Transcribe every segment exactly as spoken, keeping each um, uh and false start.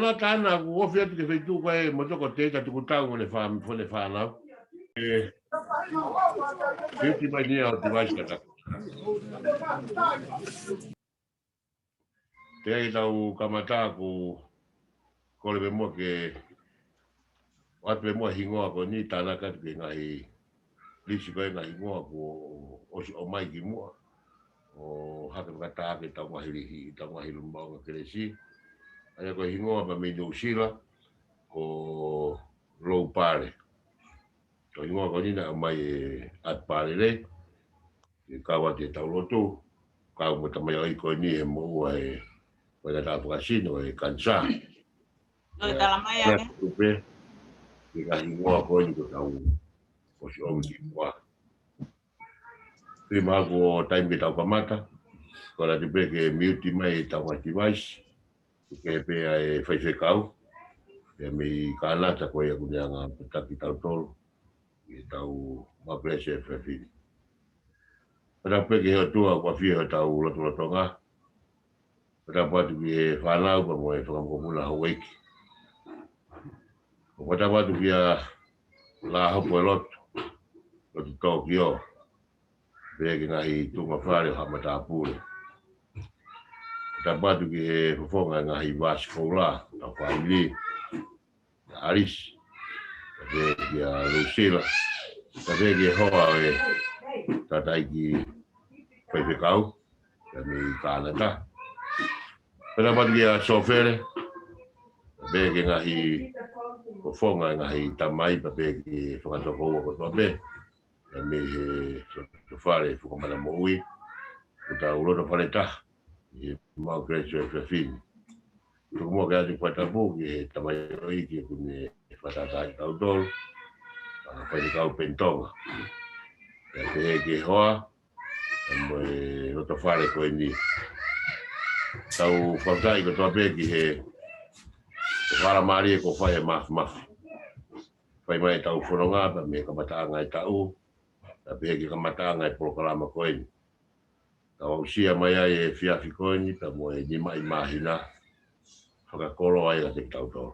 Lata ana, ʻoku ofi atu ki he feituʻu ko ē mo toko te ta tuku tau mo ne fā-, mo ne fānau. ʻE, ʻe ti mai ni au ti vai sika. Te ai tau kamata ko kole pē muʻa ke ʻoatu pē muʻa hingoa ko eni, tānaki atu ki he ngaahi lisi ko ē ngaahi hingoa kuo ʻosi ʻomai ki muʻa. ʻO hake fakataha ki heʻetau ngaahi lisi, ʻetau ngaahi luma ʻo e kelesi. ʻA ia ko e hingoa pē mei Nuʻu Sila, ko Lou Pale. Ko e hingoa ko eni naʻe ʻomai ʻe ʻAtu Palele, ke kau atu ʻetau lotu, kau mo e tamaioʻeiki ko eni he moʻua ʻe, ko e ngata fakasino ʻe kanisā. Loi tala mai ʻa e kupe, ki he ngaahi hingoa ko eni kuo tau ʻosi ʻomi ki muʻa. Pea mahalo ko e taimi ke tau kamata, ko e lava pē ke mute mai ʻetau ngaahi device, ke pehē ʻe he faifekau, pea mei Kānata ko ia ʻoku ne hanga ʻo taki kitautolu ʻi heʻetau Maʻu Kelesi ʻo e efiafi ni. Fakatapu pē ki he ʻOtua ʻoku ʻafio ʻi hotau lotolotonga. Fakatapu atu ki he fānau pea mo e fanga mokopuna houʻeiki. ʻO fakatapu atu kia Lahopo ʻe Lotu, Lotu Tōkio, pea ki he ngaahi tuʻunga fale ʻo haʻa matāpule. Fakatapu atu ki he fofonga e ngaahi vasi koula, ʻetau fāmili, ʻa Alisi, pea kia Lusila, pea ki he hoa ʻo e tangataʻeiki faifekau, pea mei Kānata. Fakatapu atu kia Sofele, pea ki he ngaahi fofonga e ngaahi tamai, pea ki he fanga tokoua kotoa pē, pea mei he loto fale Fukamana Moʻui, ʻoku tau loto fale taha ʻi he Maʻu Kelesi ʻo e efiafi ni. Tuku muʻa ke ʻoatu e fakatapu ki he tamaioʻeiki ʻoku ne fakatātaaʻi kitautolu, ʻa Faifekau Peni Tonga. Pea pehē ki he hoa, pea mo e loto fale ko eni. Tau fakafetaʻi kotoa pē ki he, he faingamālie kuo fai ʻe Mafimafi. Fai mai ʻetau fononga pea mei he kamataʻanga e taʻu, pea pehē ki he kamataʻanga e polokalama ko eni. Tau aʻusia mai ai e efiafi ko eni, pea mo e nimaʻi māhina, fakakoloa ai kiate kitautolu.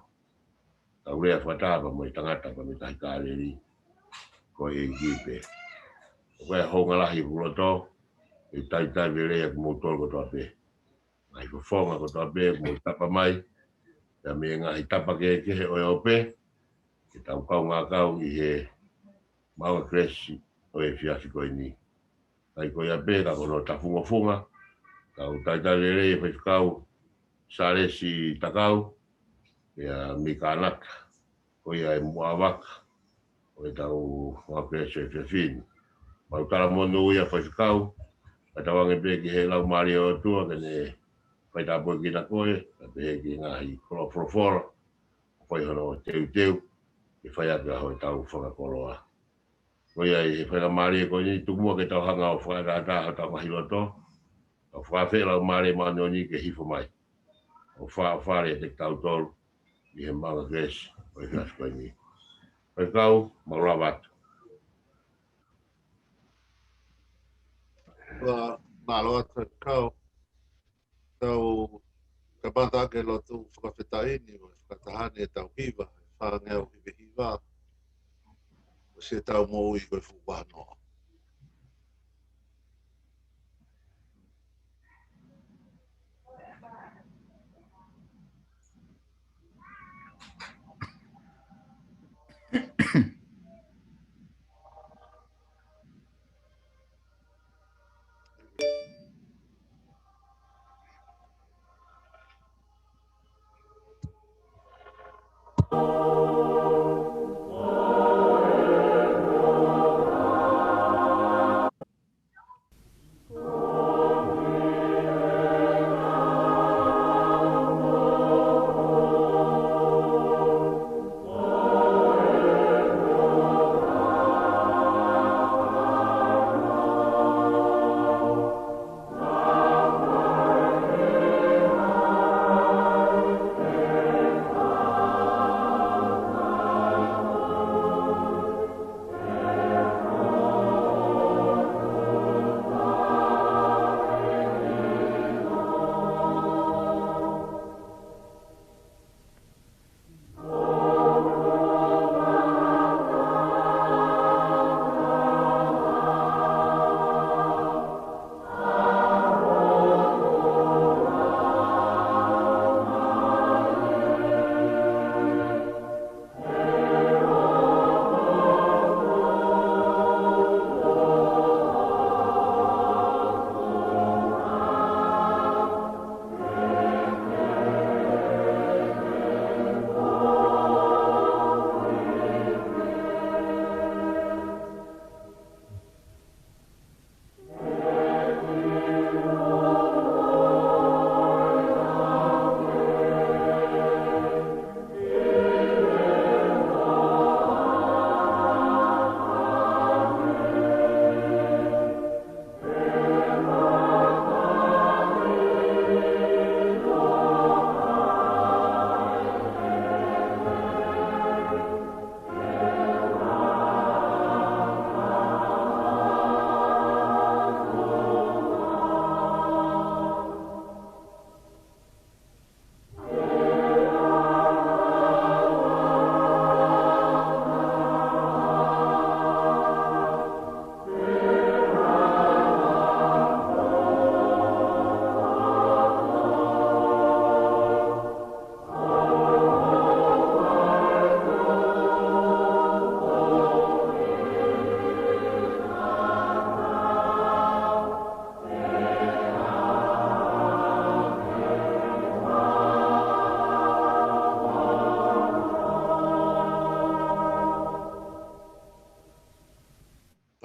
Tau lea fakataha pea mo e tangata pea mo e Tahi Kāleli, ko e ʻEiki pē. ʻOku ʻi ai e hounga lahi ʻi hoku loto, ʻe talitali lelei ʻa kimoutolu kotoa pē. Ngaahi fofonga kotoa pē, mou tapa mai, pea mei he ngaahi tapa kehekehe ʻo e ope, ke tau kaungā kau ʻi he Maʻu Kelesi ʻo e efiafi ko eni. Kae ko ia pē ka ko hono tafungofunga, tau talitali lelei e Faifekau Salesi Takau, ia mei Kānata, ko ia e muʻa vaka ʻo ʻetau Maʻu Kelesi ʻo e efiafi ni. Mau talamonū ia Faifekau, ka tau ange pē ki he Laumālie ʻo e ʻOtua ke ne fai tāpuekina koe, pea pehē ki he ngaahi koloa folofola, fai hono teuteu, ke fai atu ʻa hotau fanga koloa. Ko ia ʻi he faingamālie ko eni tuku muʻa ke tau hanga ʻo fakatātā hotau ngaahi loto, ʻo fakaafeʻi e Laumālie Māʻoniʻoni ke hifo mai ʻo fāʻofale ʻiate kitautolu ʻi he Maʻu Kelesi ʻo e efiafi ko eni. Faifekau, mau lava atu. Ua, mālō atu Faifekau. Tau kamata ʻaki e lotu fakafetaʻi ni, ʻo fakataha ni ʻetau hiva, ʻe fāngeau hiva hiva, ʻo siʻetau moʻui ko e fuʻu vahanoa.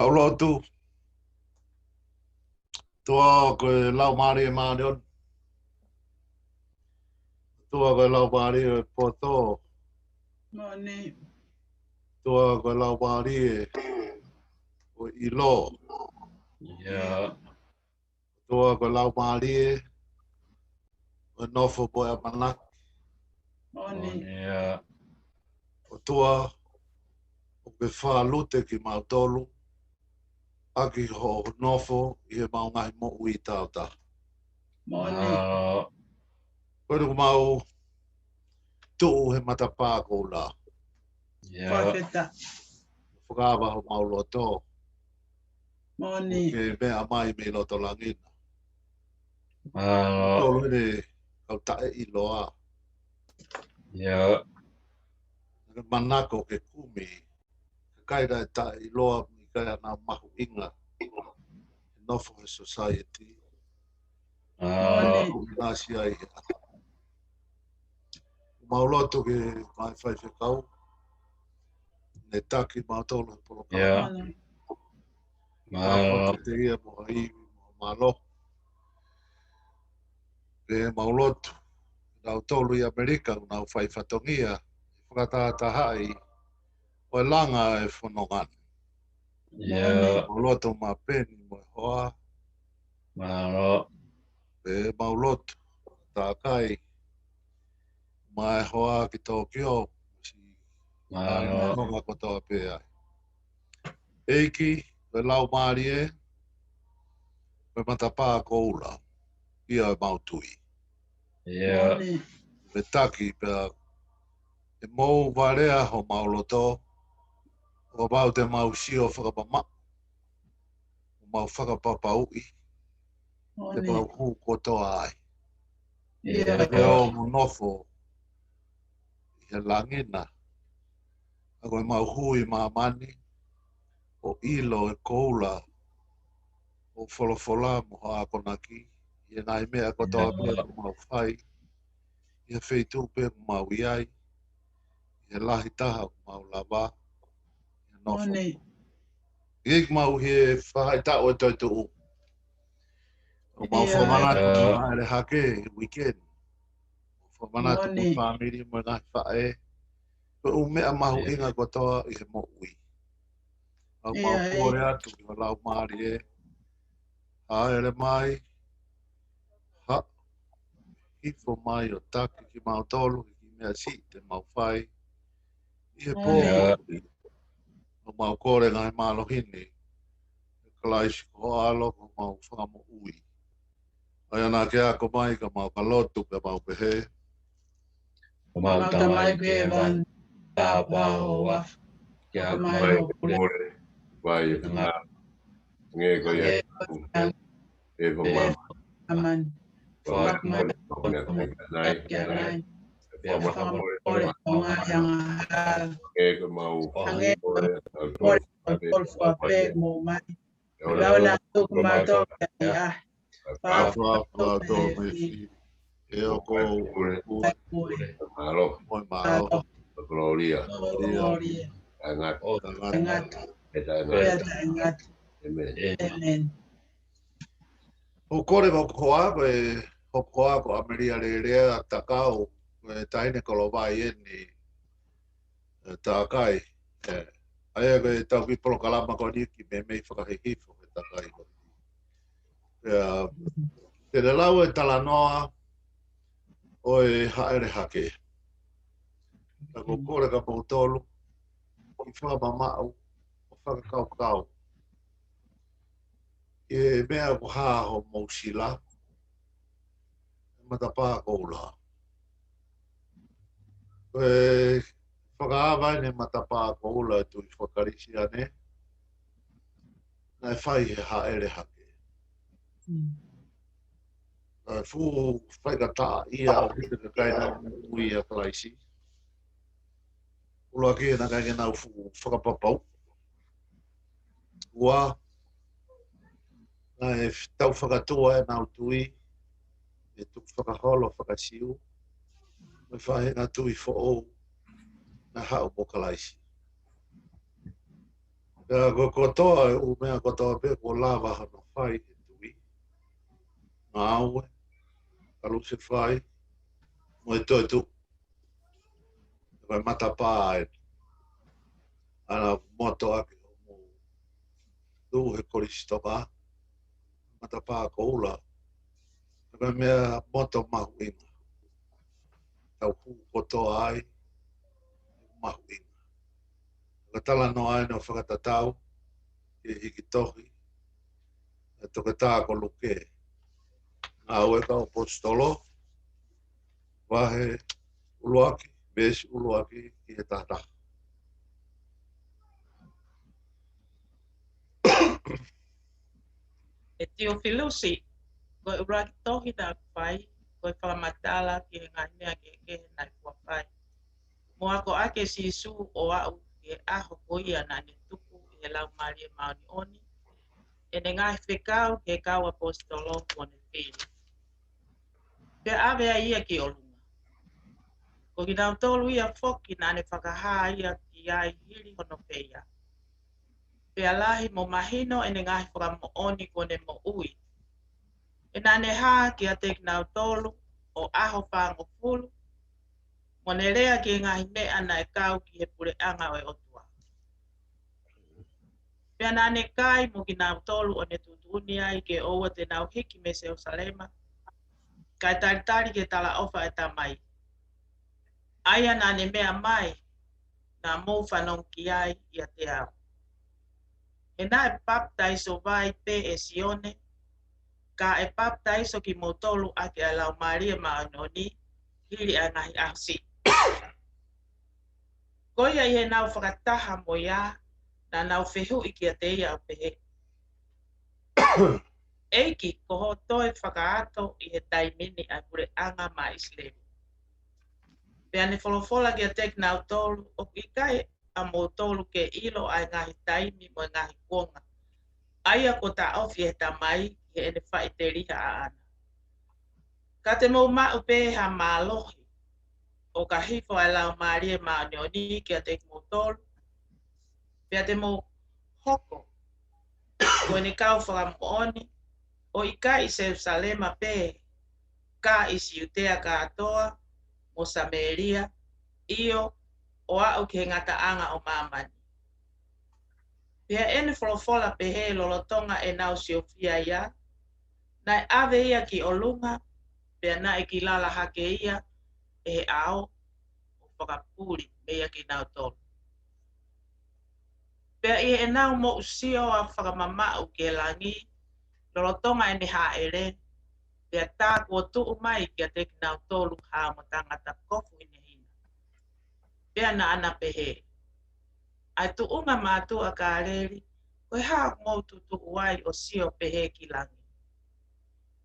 Tau lotu. ʻOtua ko e Laumālie Māʻoniʻoni. ʻOtua ko e Laumālie ʻo e poto. Moʻoni. ʻOtua ko e Laumālie ʻo e ʻilo. ʻIo. ʻOtua ko e Laumālie ʻo e nofo mo e ʻamanaki. Moʻoni. ʻIo. ʻOtua, ʻoku ke fālute kimautolu ʻaki hoʻo nofo ʻi heʻemau ngaahi moʻui tautaha. Moʻoni. ʻIo. Ko eni ʻoku mau tuʻu he matapā koula. ʻIo. Fakafetaʻi. Fakaava homau loto. Moʻoni. Ke meʻa mai mei loto langi na. ʻIo. Tolu eni kau taʻeʻiloa. ʻIo. Ke manako ke kumi, kakai naʻe taʻeʻiloa, ʻikai ʻana mahuʻinga he nofo he society. ʻIo. Kumi nasi ai he ʻata. Mau lotu ki he ngaahi faifekau ne taki mautolu he polokalama. ʻIo. Mau lotu ki he ʻEiki mo ha ivi mo ha mālō. Pea mau lotu, nautolu ʻi ʻAmelika, ʻoku nau fai fatongia, ʻi he fakatahatahaʻi ʻo e langa e fononga ni. ʻIo. Mau lotu maʻa Peni mo e hoa. Mālō. Pea mau lotu, Takai, mo e hoa ki Tokyo, si Mālō. Tonga kotoa pē ai. ʻEiki, ko e Laumālie ʻo e matapā koula, ʻio ʻemau tui. ʻIo. Moʻoni. Ke taki pea ʻe mou valea homau loto, ʻo kapau te mau sio fakamamaʻu, ʻo mau fakapapauʻi, te Moʻoni. mau hū kotoa ai. ʻIo. Ke ō mo nofo ʻi he langi na, ʻa ko ʻemau hū ʻi māmani, ʻo ʻilo e koula ʻo e folofola mo hoʻo akonaki, ʻi he ngaahi meʻa kotoa pē ʻoku mau fai, ʻi he feituʻu pē ʻoku mau ʻi ai, ʻi he lahi taha ʻoku mau lava, ʻi he nofo. Moʻoni. ʻEiki, mau ʻi he faʻahitaʻu e toetuʻu. ʻOku mau fakamanatu ʻa e hāʻele hake he weekend. ʻOku mau fakamanatu mo e fāmili mo e ngaahi faʻē. Ko e ʻū meʻa mahuʻinga kotoa ʻi he moʻui. ʻOku mau kole atu ki ho Laumālie, hāʻele mai, haʻu, hifo mai ʻo taki kimautolu he kiʻi meʻa siʻi te mau fai ʻi he pō. ʻOku mau kole ngaahi mālohi ni, ʻe Kalaisi ko ho ʻAlo ko homau Fakamoʻui. ʻA ia naʻa ke ako mai ka mau ka lotu pea mau pehē. Ko homau Tamai ʻoku ʻi he langi, tāpuhā ho huafa. Ke hoko mai hoʻo pule. Fai e finangalo. Hangē ko ia ʻi he langi, ʻe fai ʻi māmani. Foaki mai kiate kimautolu ʻa e ʻaho ni. Pea fakamolemole ʻa e ngaahi angahala. Hangē ko ʻemau fakamolemole ʻa kinautolu ʻoku fakamolemole mai. Pea ʻoua naʻa tuku kimautolu ki he ʻahiʻahi. Ka fakahaofi kimautolu mei he siʻi. He ʻoku ʻoʻou ʻa e pule, pule, mālō, mo e mālohi, mo e kolōlia, kolōlia, taʻengata, taʻengata, pea taʻengata. Pea taʻengata. ʻĒmeni. ʻĒmeni. ʻOku ou kole ko e hoa, ko e hoa ko ʻAmelia Lelea Takau, ko e taʻahine Kolovai eni, ʻe Takai. ʻE, ʻa ia ko e tau kiʻi polokalama ko eni kiʻi meimei fakahihifo ʻe Takai ko eni. ʻIo, te ne lau e talanoa ʻo e hāʻele hake. Ka ʻoku ou kole kia moutolu ke fakamamaʻu, ʻo fakakaukau ʻi he meʻa ʻoku hā homou sila, matapā koula. Ko e fakaava eni e matapā koula ʻo e tui faka-Kalisitiane, naʻe fai he hāʻele hake. Mm. Naʻe fuʻu faingataʻaʻia ʻa e kakai naʻe muimui ʻia Kalaisi. ʻUluaki, naʻe ʻikai ke nau fuʻu fakapapauʻi. Ua, naʻe tau fakatua ʻenau tui, ʻi he tukufakaholo faka-Siu, mo e faʻahinga tui foʻou naʻe haʻu mo Kalaisi. Pea ko e kotoa e ʻū meʻa kotoa pē kuo lava hono fai ʻe he tui, ngāue, kalusefai, mo e toetuʻu. Ko e matapā ē. ʻAna moto ake ʻo mou tuʻu he kolisi toka. Matapā koula. Ko e meʻa moto mahuʻinga. Tau hū kotoa ai, mahuʻinga. Ko e talanoa ʻeni ʻo fakatatau ki he hiki tohi ʻa e toketā ko Luke. Ngāue ʻa e kau ʻAposetolo, vahe ʻuluaki, veesi ʻuluaki ki he tahataha. ʻE Tiofilusi, ko e ʻuluaki tohi naʻa ku fai, ko e fakamatala ki he ngaahi meʻa kehekehe naʻe kuo fai, mo akoʻaki ʻe Sīsū ʻo aʻu ki he ʻaho ko ia naʻa ne tuku ʻi he Laumālie Māʻoniʻoni ʻene ngaahi fekau ki he kau ʻAposetolo kuo ne fili. Pea ʻave ai ia ki ʻolunga. Ko kinautolu ia foki naʻa ne fakahā ia ki ai hili hono feia. Pea lahi mo mahino ʻene ngaahi fakamoʻoni kuo ne moʻui. He naʻa ne hā kiate kinautolu ʻo ʻaho fāngofulu, mo ne lea ki he ngaahi meʻa naʻe kau ki he puleʻanga ʻo e ʻOtua. Pea naʻa ne kai mo kinautolu ʻo ne tuʻutuʻuni ai ke ʻoua te nau hiki mei Selusalema, kae talitali ki he talaʻofa ʻa e Tamai, ʻa ia naʻa ne meʻa mai, naʻa mou fanongo ki ai ʻiate au. He naʻe papitaiso vai pē ʻe Sione, ka ʻe papitaiso kimoutolu ʻaki ʻa e Laumālie Māʻoniʻoni hili ʻa e ngaahi ʻaho siʻi. Ko ia ʻi heʻenau fakataha mo ia, naʻa nau fehuʻi kiate ia ʻo pehē, ʻEiki, ko hoʻo toe fakaato ʻi he taimi ni ʻa e puleʻanga maʻa ʻIsileli? Pea ne folofola kiate kinautolu, ʻOku ʻikai ʻamoutolu ke ʻilo ʻa e ngaahi taimi mo e ngaahi kuonga ʻa ia kuo taʻofi ʻe he Tamai ki heʻene faʻiteliha ʻaʻana. Ka te mou maʻu pē ha mālohi, ʻo ka hifo ʻa e Laumālie Māʻoniʻoni kiate kimoutolu, pea te mou hoko ko ʻene kau fakamoʻoni, ʻo ʻikai ʻi Selusalema pē, ka ʻi Siutea kātoa, mo Samēlia, ʻio, ʻo aʻu ki he ngataʻanga ʻo māmani. Pea ʻi heʻene folofola pehē lolotonga ʻenau siofia ia, naʻe ʻave ia ki ʻolunga, pea naʻe kilala hake ia ʻe he ʻao, ʻo fakapuli meia kinautolu. Pea ʻi heʻenau moʻu sio ʻa fakamamaʻu ki he langi, lolotonga ʻene hāʻele, pea tā kuo tuʻu mai kiate kinautolu ha ongo tangata kofu hinehina. Pea naʻa na pehē, ʻA e tuʻunga mātuʻa Kāleli, ko e hā ʻoku mou tutuʻu ai ʻo sio pehē ki langi?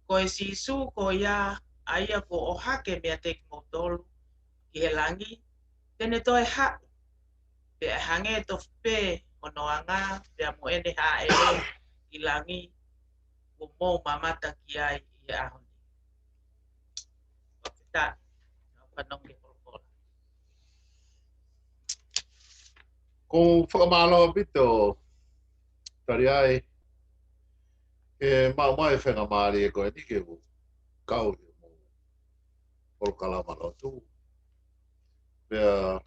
Ko e Sīsū ko ia, ʻa ia kuo ʻohake meiate kimoutolu ki he langi, te ne toe haʻu, pea ʻe hangē tofu pē hono anga, pea mo ʻene hāʻele ki langi, kuo mou mamata ki ai ʻi he ʻaho ni. Fakafetaʻi, ʻa e fanongo ki he folofola. Ko e fakamālō ʻaupito, tali ai, ke maʻu mai e faingamālie ko eni ke u kau ʻi hoʻomou polokalama lotu. Pea,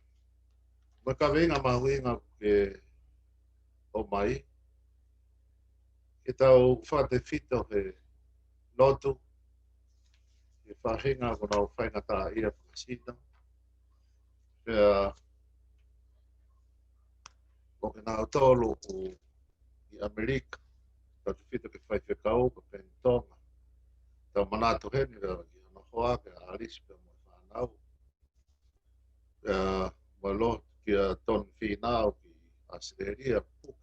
mo e kaveinga mahuʻinga ke ʻomai, ke tau fakatefito he lotu, he faʻahinga ʻoku nau faingataʻaʻia fakasino. Pea, ʻo kinautolu ʻoku ʻi ʻAmelika, tau tefito ke faifekau, ka peni Tonga. Tau manatu heni, pea ki hono hoa, kia ʻAlisi, pea mo e fānau. Pea, mo e lotu kia Toni Fīnau ki ʻAositelēlia, puke.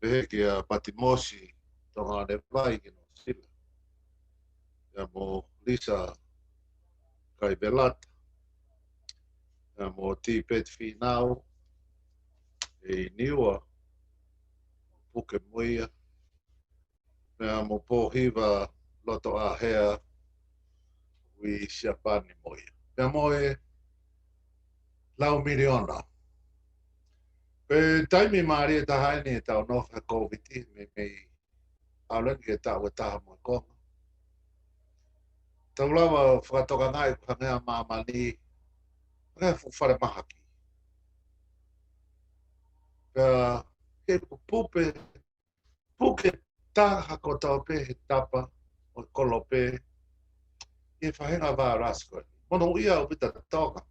Pehē kia Patimosi Tohane Vai ki Nuʻusila. Pea mo Lisa Kaivelata. Pea mo Tipeti Fīnau ʻi Niua, puke mo ia. Pea mo Pōhiva Lotoʻāhea ʻi Siapani mo ia. Pea mo e lau miliona. Ko e taimi mālie taha eni ʻetau nofo he Kōviti, meimei ʻalu eni ki he taʻu ʻe taha mo e konga. Tau lava fakatokangaʻi ko e hangē ʻa māmani, hangē ha fuʻu falemahaki. Pea ke puke, puke taha kotoa pē he tapa ʻo e kolope ʻi he faʻahinga vailasi ko eni. Monūʻia ʻaupito Tonga.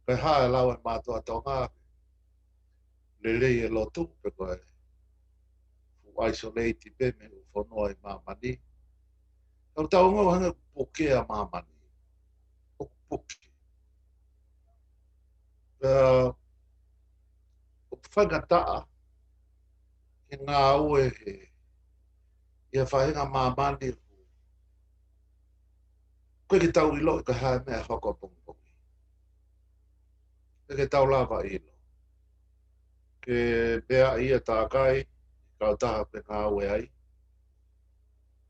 Ko e hā e lau ʻa e mātuʻa Tonga, lelei e lotu pe ko e fuʻu isolate pē mei he fonua ʻi māmani. Tau tau ngau hangē ʻoku puke ʻa māmani. ʻOku puke. Pea ʻoku faingataʻa ke ngāue he ʻi ha faʻahinga māmani ʻoku ʻikai ke tau ʻiloʻi ko e hā e meʻa ʻe hoko ʻapongipongi. ʻIkai ke tau lava ʻilo. Ke pea ia tākai, kautaha pē ngāue ai.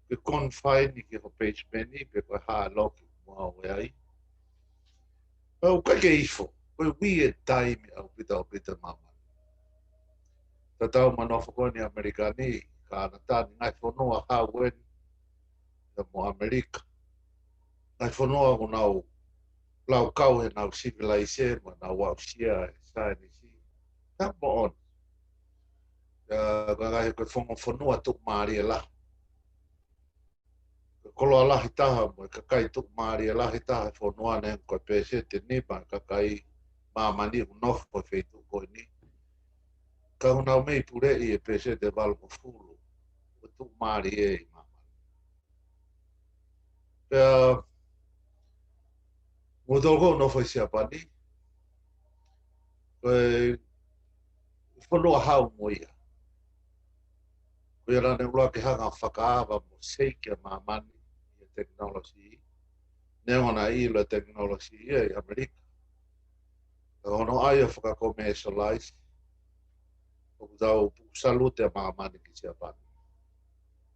Ke confine ki ho basement pe ko e hā e loki ʻoku ngāue ai. Pea ʻoku ʻikai ke ifo, ko e weird taimi ʻaupito ʻaupito māmani. Tatau mo e nofo ko eni ʻAmelika ni, Kānata ni, ngaahi fonua hau eni, pea mo ʻAmelika. Ngaahi fonua ʻoku nau laukau he nau sivilaise, mo nau aʻusia e saienisi. Tau moʻoni. Pea ko e ngaahi ko e fongo fonua tuʻumālie lahi. Ko e koloa lahi taha mo e kakai tuʻumālie lahi taha he fonua ni ko e pēseti ʻe nima e kakai māmani ʻoku nofo he feituʻu ko eni. Ka ʻoku nau mei puleʻi e pēseti ʻe valungofulu ʻo e tuʻumālie ʻi māmani. Pea mo toko nofo ʻi Siapani, ko e fonua hau mo ia. Ko ia naʻa ne ʻuluaki hanga ʻo fakaava mo seiki ʻa māmani ʻi he technology. Neongo naʻe ʻilo e technology ia ʻi ʻAmelika. Ka ko hono ʻai ʻo faka-commercialize, ʻoku tau puʻu salute ʻa māmani ki Siapani.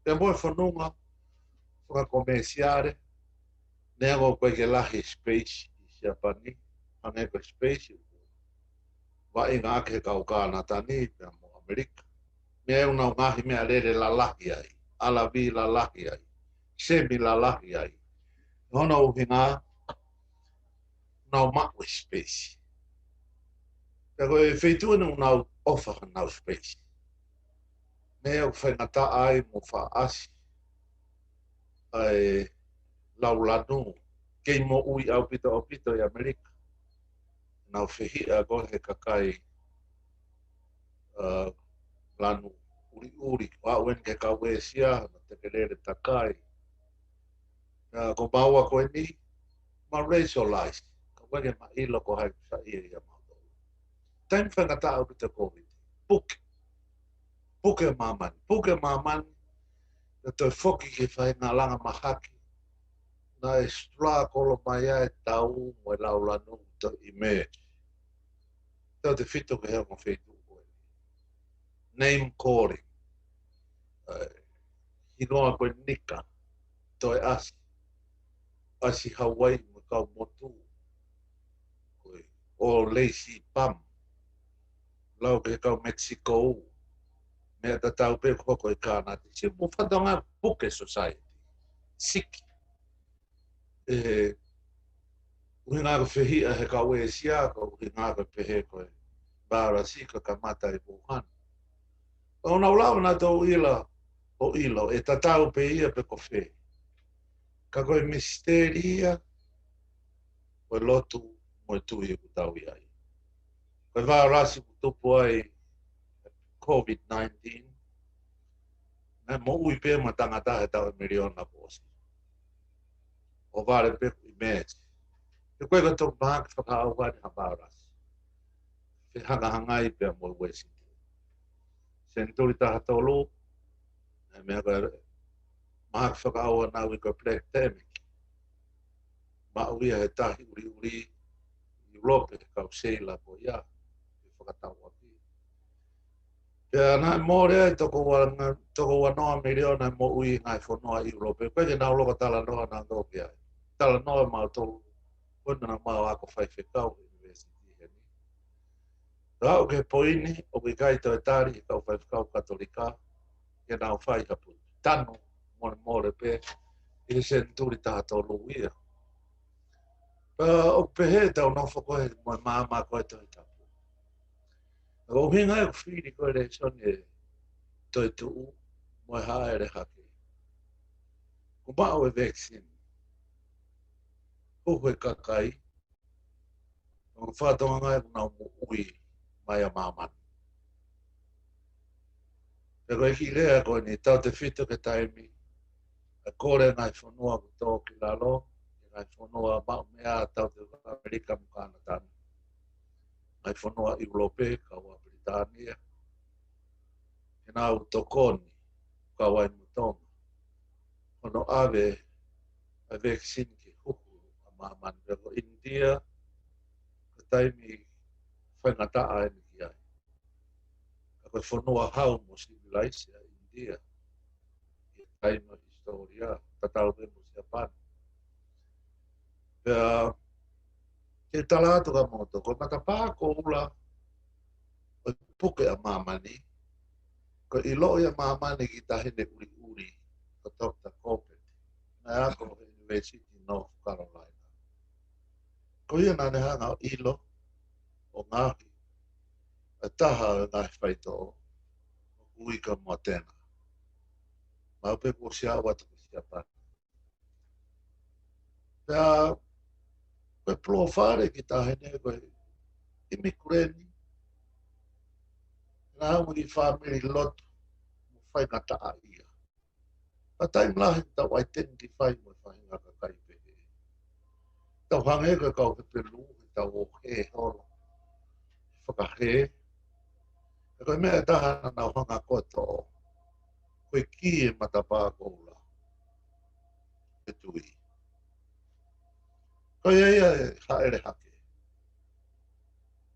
Pea mo e fononga fakakomēsiale, neongo ʻoku ʻikai ke lahi space ʻi Siapani, hangē ko e space ʻoku vaʻinga ʻaki he kau Kānata ni pea mo ʻAmelika. Meʻa ʻoku nau ngaahi meʻalele lalahi ai, ʻalavi lalahi ai, semi lalahi ai. Hono ʻuhinga, nau maʻu e space. Pea ko e feituʻu eni ʻoku nau ʻofa hanau space. Meʻa ʻoku faingataʻa ai mo faʻasi ʻa e lau lanu, kei moʻui ʻaupito ʻaupito ʻi ʻAmelika. Nau fehiʻa ko ē he kakai, ʻa, lanu ʻuliʻuli, ʻo aʻu eni ki he kau ʻĒsia, mo e tekelele takai. ʻA, ko maua ko eni, ma racialize, ka ʻoku ʻikai ke ma ʻilo ko hai ʻoku saiʻia ʻia mautolu. Taimi faingataʻa ʻaupito Kōviti. Puke. Puke māmani. Puke māmani. Ka toe foki ki he faʻahinga langa mahaki naʻe struggle mai ai e tau mo e lau lanu ʻo toe emerge. Tautefito ki he ongo feituʻu ko ē. Name calling. ʻA e hingoa ko e Nika, Toeʻasi, ʻAsi Hauaiʻi mo e kau motu, ko e ʻo Lazy Bum, lau ki he kau Mexico, meʻa tatau pē ko ē ʻi Kānata, si mo fatongia puke society, siki. ʻE, ʻuhinga ko e fehiʻa he kau ʻĒsia, ko e ʻuhinga ko e pehē ko e vailasi ka kamata ʻi Wuhan. ʻOku nau lava nautolu ʻo ʻilo, ʻo ʻilo, ʻe tatau pē ia pe ko fē. Ka ko e misiteli ia, ko e lotu mo e tui ʻoku tau ʻi ai. Ko e vailasi ʻoku tupu ai Covid nineteen, naʻe moʻui pē mo e tangata he taʻu ʻe miliona kuo ʻosi. ʻO vale pē kuo emerge. He ko e ka toki mahaki fakaʻauha ni ha vailasi. Fehangahangai pea mo e Uēsite. Senituli taha tolu, naʻe meʻa ko e mahaki fakaʻauha naʻe ui ko e pandemic. Maʻu ia he tahi ʻuliʻuli ʻi ʻIulope he kau seila ko ia, he fakatauʻaki. Pea naʻe mole ai toko ua, toko ua noa miliona e moʻui ʻi he ngaahi fonua ʻi ʻIulope. ʻOku ʻikai ke nau loko talanoa nautolu ki ai. Talanoa mautolu, ko ena naʻa mau ako faifekau he university heni. Ka aʻu ki he poini, ʻoku ʻikai toe tali ʻe he kau faifekau Katolika ke nau fai ha putu. Tanu molemole pē ʻi he senituli taha tolu ia. Pea ʻoku pehē ʻetau nofo ko ē mo e maama ko ē Tohi Tapu. Ko e ʻuhinga ʻeku fili ko e lēsoni e toetuʻu mo e hāʻele hake. Kuo maʻu e vaccine. Huhu e kakai. ʻOku fakatokangaʻi ʻoku nau moʻui mai ʻa māmani. Pea ko e kiʻi lea ko eni, tautefito ki he taimi ʻa e kole ʻa e ngaahi fonua kuo tō ki lalo, ki he ngaahi fonua maʻu meʻa, tautefito ʻAmelika mo Kānata ni. Ngaahi fonua ʻIulope, kau ai ʻa Pilitānia. Ke nau tokoni, kau ai mo Tonga. Hono ʻave ʻa e vaccine ke huhu ʻa māmani. Pea ko ʻInitia, ko e taimi faingataʻa eni ki ai. Ka ko e fonua hau mo sivilaise ʻa ʻInitia ʻi he taimi ʻo e hisitōlia, tatau pē mo Siapani. Pea ke tala atu kia moutolu, ko e matapā koula ʻo e puke ʻa māmani, ko e ʻiloʻi ʻa māmani ki he taʻahine ʻuliʻuli, ko Doctor Corbett, naʻe ako he University of North Carolina. Ko ia naʻa ne hanga ʻo ʻilo, ʻo ngaohi ʻa e taha ʻo e ngaahi faitoʻo ʻoku ui ko e Moderna. Maʻu pē kuo ʻosi aʻu atu ki Siapani. Pea ko e palōfale ki he taʻahine ko e ʻimikuleini, naʻe ʻi ai e fāmili lotu mo faingataʻaʻia. Ka taimi lahi tau identify mo e faʻahinga kakai pehē. Tau hangē ko e kau Hepelū, he tau ō hē holo, fakahē. Ka ko e meʻa ʻe taha naʻa nau hanga ʻo toʻo, ko e kī e matapā koula, e tui. Ko ia ia e hāʻele hake.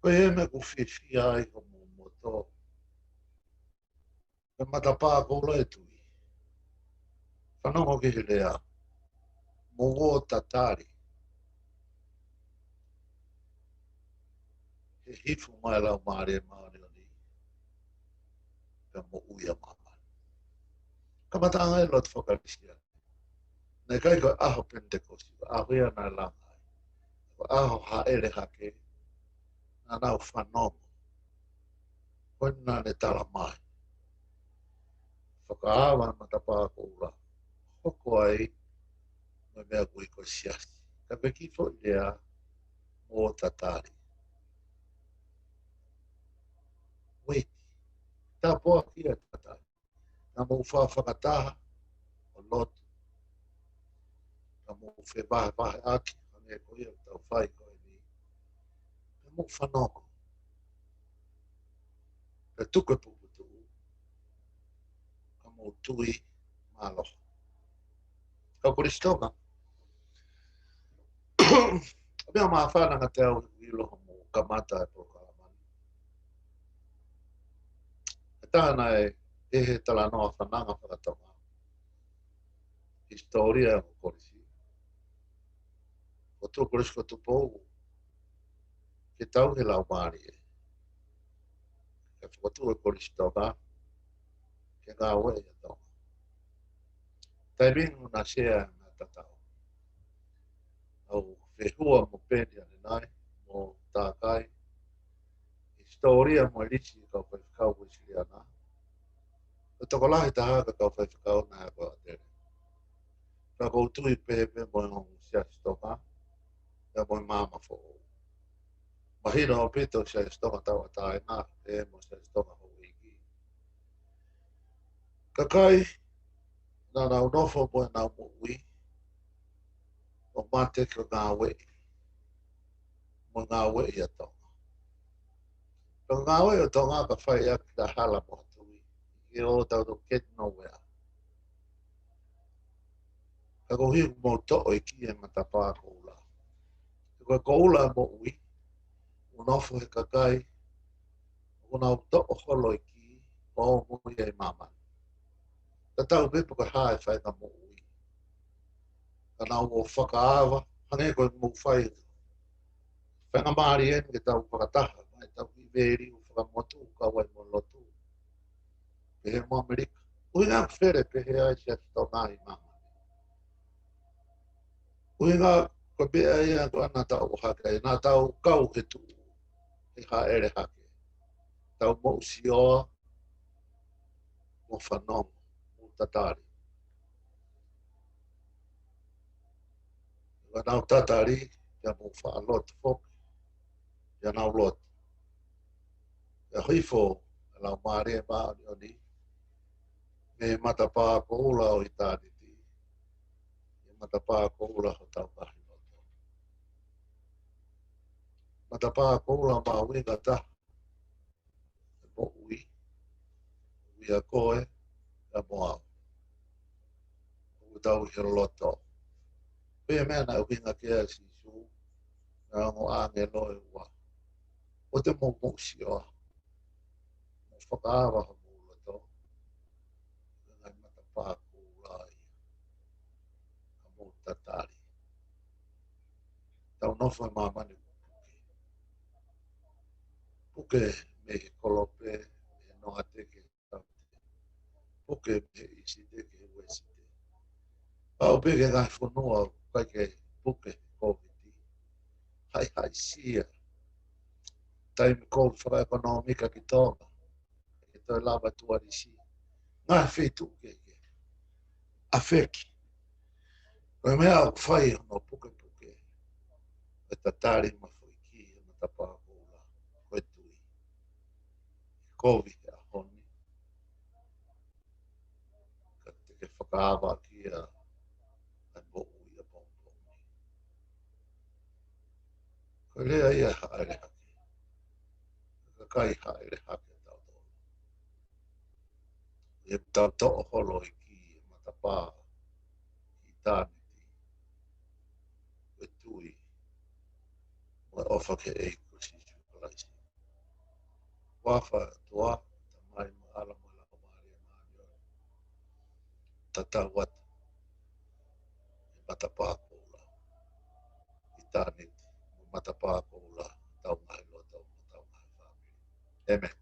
Ko ia e meʻa ʻoku ou fiefia ai ko homou moto. Ko e matapā koula e tui. Fanongo ki he lea, mou ō tatali. He hifo mai e Laumālie Māʻoniʻoni, pea moʻui ʻa māmani. Kamataʻanga e lotu faka-Kalisitiane. Naʻe ʻikai ko e ʻaho Penitekosi, ko e ʻaho ia naʻe langa ai. Ko e ʻaho hāʻele hake, naʻa nau fanongo. Ko ia naʻa ne tala mai. Fakaava e matapā koula. Hoko ai mo e meʻa ʻoku ui ko e siasi. Ka ko e kiʻi foʻi lea, mou ō tatali. Wait. Tāpuaki e tatali. Naʻa mou fakafakataha ʻo lotu. Naʻa mou fevahevaheʻaki, hangē ko ia ʻoku tau fai ko eni. Naʻa mou fanongo. Pea tuku e puputuʻu. Ka mou tui mālohi. Kau Kolisi Tonga. Meʻa māfana ange ʻa e ʻilo hoʻomou kamata e polokalama ni. ʻE taha naʻe ʻi he talanoa fananga faka-Tonga. Hisitōlia ʻo e kolisi. Ko e tuʻu e Kolisi ko Tupou, ke tauhi e Laumālie. Kae fokotuʻu e Kolisi Tonga, ke ngāueʻi ʻa Tonga. Taimi ni naʻa ku sea he meʻa tatau. ʻOku ou fehua mo Peni ʻanenai, mo Takai, hisitōlia mo e lisi e kau faifekau Uēsiliana. Ko e tokolahi taha e kau faifekau naʻe ako ʻi ʻAtele. Ka ʻoku ou tui pehē pē mo e ongo siasi Tonga, pea mo e maama foʻou. Mahino ʻaupito siasi Tonga tauʻatāina, pea mo siasi Tonga houʻeiki. Kakai, naʻa nau nofo mo ʻenau moʻui, ʻo mate ke ngāueʻi. Mo ngāueʻi ʻa Tonga. Ka ngāueʻi ʻa Tonga ka fai ʻaki ha hala mo ha tui. ʻIo, tau tau get nowhere. Ka ko e ʻuhi ʻoku mou toʻo e kī e matapā koula. Ko e koula e moʻui, ʻoku nofo he kakai, ʻoku nau toʻo holo e kī, ʻo moʻui ai māmani. Tatau pē pe ko e hā e faʻahinga moʻui. Ka nau ō fakaava, hangē ko e mou fai. Faingamālie eni ke tau fakataha, mai tau ʻi value fakamotu, kau ai mo e lotu. Pehē mo ʻAmelika. ʻUhinga ʻoku fele pehē ai siasi Tonga ʻi māmani. ʻUhinga ko e meʻa ia ko ē naʻa tau ʻohake ai, naʻa tau kau he tuʻu, he hāʻele hake. Tau moʻusioa, mo fanongo, mo tatali. Ka nau tatali, pea mo faʻa lotu foki, pea nau lotu. Pea hifo ʻa e Laumālie Māʻoniʻoni mei he matapā koula ʻo ʻitāniti, ʻi he matapā koula hotau ngaahi loto. Matapā koula mahuʻinga taha, ʻa e moʻui, ʻuhinga ko ē, ʻa e moʻui ʻoku tau ʻi he loto. Pea meʻa naʻe ʻuhinga ki ai ʻa Sīsū, naʻe ongo ʻāngelo ʻe ua. ʻOua te mou moʻusioa, mou fakaava homou loto, ʻa e ngaahi matapā koula ia, ka mou tatali. Tau nofo ʻi māmani ʻoku puke. Puke mei he kolope, mei he noateke, puke mei he ʻIsite ki he Uēsite. Aʻu pē ki he ngaahi fonua ʻoku ʻikai ke puke he Kōviti. Haʻihaʻisia. Taimi kovi fakaʻekonōmika ki Tonga. Ke toe lava tuʻalisi. Ngaahi feituʻu kehekehe. ʻAfeki. Ko e meʻa ʻoku fai hono pukepuke, ʻe tatali mafoiki he matapā koula, ko e tui. Kovi he ʻaho ni, ka te ke fakaava ki ai ʻa e moʻui ʻapongipongi. Ko e lea ia hāʻele hake. Ka ʻikai hāʻele hake tautolu. ʻE tau toʻo holo ʻEiki he matapā ʻitāniti, ʻa e tui, mo e ʻofa ki he ʻEiki ko Sīsū Kalaisi. Huafa ʻo e ʻOtua, Tamai, mo e ʻAlo, mo e Laumālie Māʻoniʻoni. Tatau atu he matapā koula ʻitāniti, mo e matapā koula hotau ngaahi loto, mo hotau ngaahi fāmili. ʻĒmeni.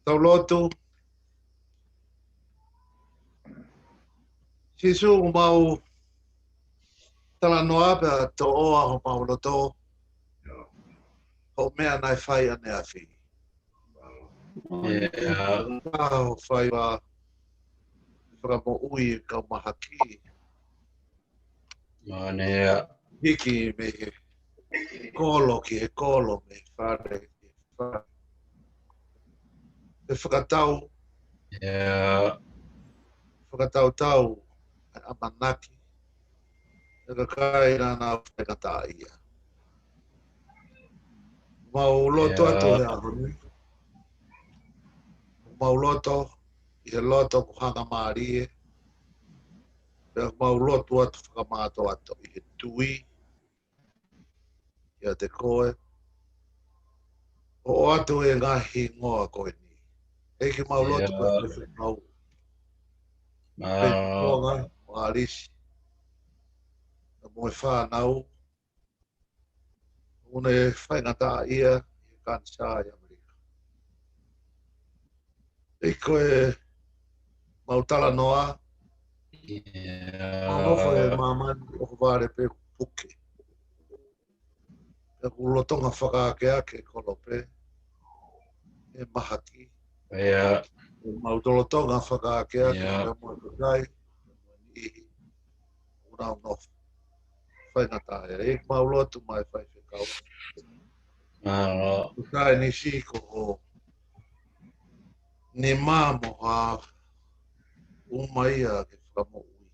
Tau lotu. Sīsū, mau talanoa pea toʻoa homau loto hoʻo meʻa naʻe fai ʻaneafi. ʻIo. Ka hoʻo fai ʻa e fakamoʻui ʻa e kau mahaki. Hiki mei he kolo ki he kolo, mei he fale ki he fale. He fakatau, fakatautau ʻa e ʻamanaki ʻa e kakai naʻa nau faingataʻaʻia. Mau lotu atu he ʻaho ni. Mau lotu ʻi he loto kuo hangamālie. Pea mau lotu atu fakamātoato ʻi he tui kiate koe. ʻOatu e ngaahi hingoa ko eni. ʻEiki, mau lotu ko e faifekau. Pea ko e ngaahi ʻo ʻAlisi. Pea mo e fānau. ʻOku ne faingataʻaʻia ʻi he kanisā ʻi ʻAmelika. ʻEiki, ko e mau talanoa. Mau nofo he māmani ʻoku vale pē ʻoku puke. Pea ʻoku lolotonga fakaakeake kolope ʻe mahaki. ʻOku mau lolotonga fakaakeake pea mo e kakai ʻoku nau nofo faingataʻaʻia. ʻEiki, mau lotu mai faifekau. Ko Sainisi ko hoʻo nima mo ha uma ia ke fakamoʻui.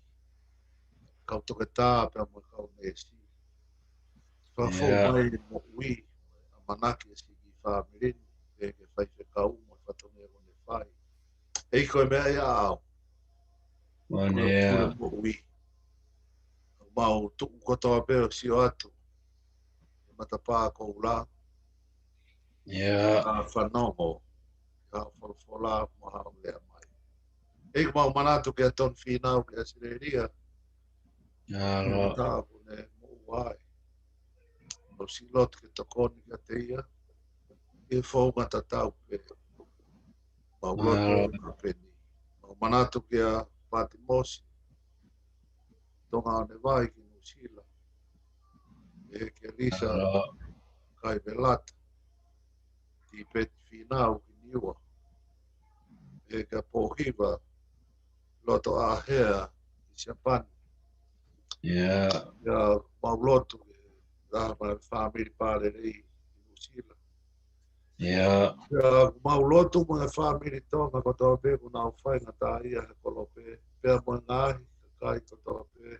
Kau toketā pea mo e kau neesi. Fakafou mai e moʻui, ʻamanaki ʻa e siʻi fāmili ni, pea ke faifekau mo e fatongia ʻoku ne fai. ʻEiki, ko e meʻa ia ʻaʻau. Ko e moʻui. Mau tuʻu kotoa pē ʻo sio atu he matapā koula. Ka fanongo ʻi haʻo folofola mo haʻo lea mai. ʻEiki, mau manatu kia Tonu Fīnau ki ʻAositelēlia. Ko e taʻu ʻoku ne moʻua ai. Mau siʻi lotu ke tokoni kiate ia ʻi he founga tatau pē. Mau lotu ʻa peni. Mau manatu kia Pātimosi Tonga ʻo ne vai ki Nuʻusila. ʻEiki, kia Lisa Kaivelata, Tipeti Fīnau ki Niua. ʻEiki, kia Pōhiva Lotoʻahea ʻi Siapani. Pea mau lotu ke taha mai fāmili Palelei ʻi Nuʻusila. Pea mau lotu mo e fāmili Tonga kotoa pē ʻoku nau faingataʻaʻia he kolope, pea mo e ngaahi kakai kotoa pē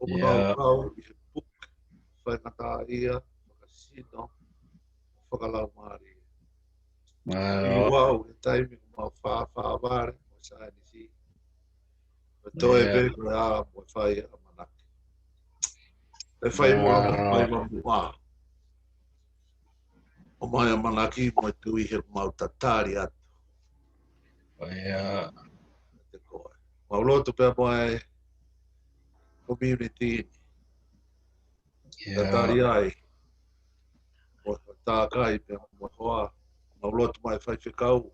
ʻoku nau kau ʻi he puke, faingataʻaʻia fakasino, fakalaumālie. ʻI he ʻaho ni he taimi ʻoku mau fāfāvale mo Sainisi, ʻo toe pē ko e ʻā mo e fai ʻamanaki. ʻE fai mo e fai mo e muʻa. ʻOmai ʻamanaki mo e tui he mau tatali atu. Te koe. Mau lotu pea mo e community ni. Tatali ai. Mo e tākai pea mo e hoa. Mau lotu mai faifekau.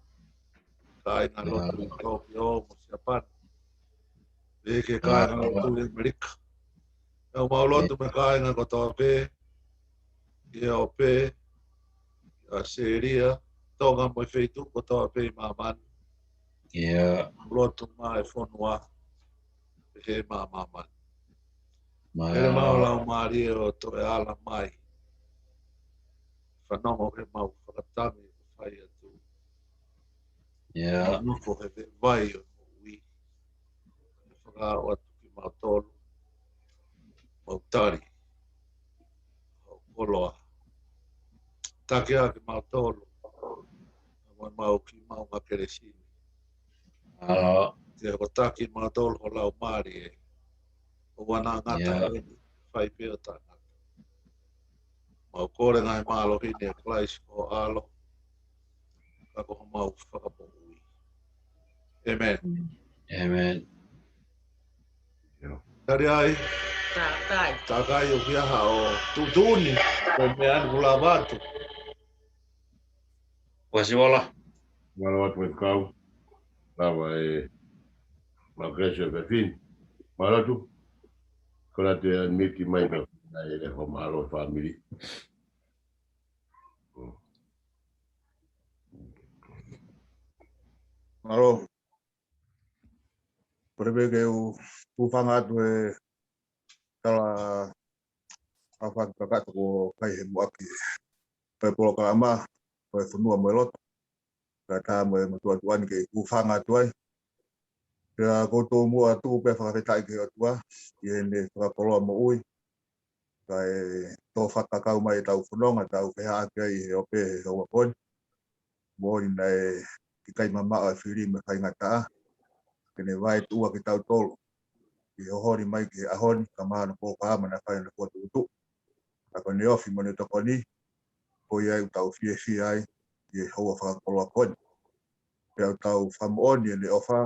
Kāinga lotu ʻi Tokyo mo Siapani. ʻEiki, kāinga lotu ʻi ʻAmelika. Pea mau lotu mo e kāinga kotoa pē ʻi ʻEope, ʻAositelēlia, Tonga mo e feituʻu kotoa pē ʻi māmani. Lotu mai e fonua pehē mo māmani. Pea mau laumālie ʻo toe ala mai. Fanongo he mau fakatangi ʻoku fai atu. Mau nofo he veʻe vai ʻo e moʻui. ʻE fakaaʻu atu kimautolu. Mau tali. Mau koloa. Taki ā kimautolu. Mau, mau ki mau ngā kelesi ni. Ke hokotaki kimautolu ho laumālie. ʻO ʻoua naʻa ngata eni, fai pē ʻo taʻengata. Mau kole ngaahi mālohi ni ʻia Kalaisi ko ho ʻAlo, ka ko homau Fakamoʻui. ʻĒmeni. ʻĒmeni. Tali ai. Tākai. Tākai ʻoku ʻi ai haʻo tuʻutuʻuni, ko e meʻa ʻeni ʻoku lava atu. Kuo ʻosi vala. Mālō atu e kau. Lava e Mākesi e fefine. Mālō atu. Ko la te miki mai ka nai e ho mālō family. Mālō. Pole pē ke u hūfanga atu e tala ʻa e fakakakato ko kai he muʻaki pe polokalama ko e fonua mo e lotu. Ka tā mo e motuʻa tuʻa ni ke u hūfanga atu ai. Pea ko u tō muʻa atu pea fakafetaʻi ki he ʻOtua ʻi heʻene fakakoloa moʻui. Kae tō fakakau mai e tau fononga, tau fehaʻaki ai he ope he houa ko eni. Moʻoni naʻe ʻikai mamaʻo e fili mo e faingataʻa. Ke ne vaetuʻua kitautolu ʻi he holi mai ki he ʻaho ni, ka mahalo ko ka ama naʻe fai ʻa e fokotuʻutuʻu. Ka ko ʻene ofi mo ʻene tokoni, ko ia ʻoku tau fiefia ai ʻi he houa fakakoloa ko eni. Pea ʻoku tau fakamoʻoni ʻene ʻofa,